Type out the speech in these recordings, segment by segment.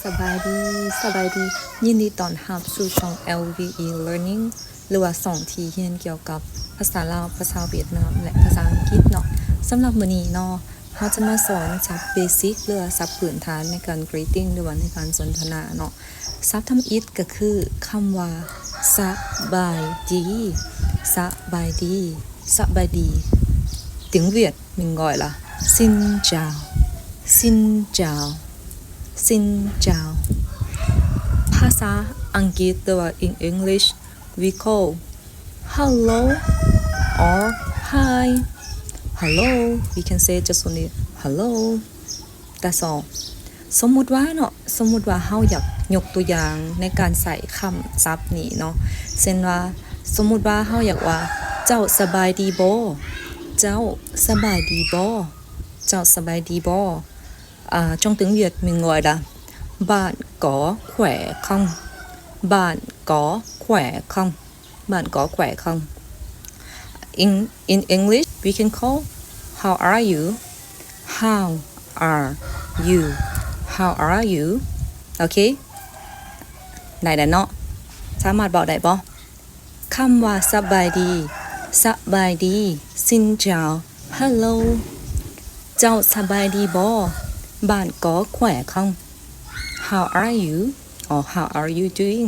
ສະບາຍດີ, ສະບາຍດີ. ຍິນດີຕ້ອນຮັບສູ່ຊ່ອງ ແອລວີອີ Learning ຫຼືວ່າຊ່ອງທີ່ຮຽນກ່ຽວກັບພາສາລາວ, ພາສາຫວຽດນາມ ແລະ ພາສາອັງກິດເນາະ. ສຳລັບມື້ນີ້ເນາະ, ເຮົາຈະມາສອນສັບເບສິກ ຫຼືວ່າສັບພື້ນຖານໃນການ greeting ຫຼືວ່າໃນການສົນທະນາເນາະ. ສັບທຳອິດກໍຄືຄຳວ່າ ສະບາຍດີ, ສະບາຍດີ, ສະບາຍດີ. Tiếng Việt mình gọi là xin chào, xin chào, xin chào. ພາສາອັງກິດ ຫຼືວ່າ in English we call hello or hi. Hello, we can say just only hello. That's all. ສົມມຸດວ່າເນາະ, ສົມມຸດວ່າເຮົາຢາກຍົກຕົວຢ່າງໃນການໃຊ້ຄຳສັບນີ້ເນາະ, ເຊັ່ນວ່າ ສົມມຸດວ່າເຮົາຢາກວ່າ ເຈົ້າສະບາຍດີບໍ່? ເຈົ້າສະບາຍດີບໍ່? ເຈົ້າສະບາຍດີບໍ່? À, trong tiếng Việt mình gọi là bạn có khỏe không? Bạn có khỏe không? Bạn có khỏe không? In, in English, we can call, how are you? How are you? How are you? ໂອເຄ ໄດ້ແລ້ວເນາະ, ສາມາດເວົ້າໄດ້ບໍ່? ຄຳວ່າສະບາຍດີ, ສະບາຍດີ, xin chào, hello. ເຈົ້າສະບາຍດີບໍ່? Bạn có khỏe không? How are you? Or how are you doing?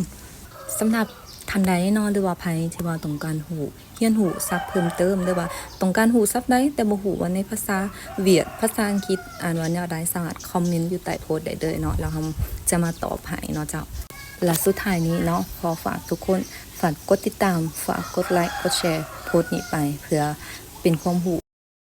ສຳລັບທ່ານໃດເນາະ ຫຼືວ່າໃຜທີ່ວ່າຕ້ອງການຮູ້ ຮຽນຮູ້ສັບເພີ່ມເຕີມ ຫຼືວ່າຕ້ອງການຮູ້ສັບໃດ ແຕ່ບໍ່ຮູ້ວ່າໃນພາສາຫວຽດ ພາສາອັງກິດອ່ານວ່າແນວໃດ ສາມາດຄອມເມັນຢູ່ໃຕ້ໂພສໄດ້ເລີຍເນາະ, ແລ້ວເຮົາຈະມາຕອບໃຫ້ເນາະເຈົ້າ. ແລະ ສຸດທ້າຍນີ້ເນາະ, ຂໍຝາກທຸກຄົນ ຝາກກົດຕິດຕາມ, ຝາກກົດໄລ, ກົດແຊໂພສນີ້ໄປ ເພື່ອເປັນຄວາມຮູ້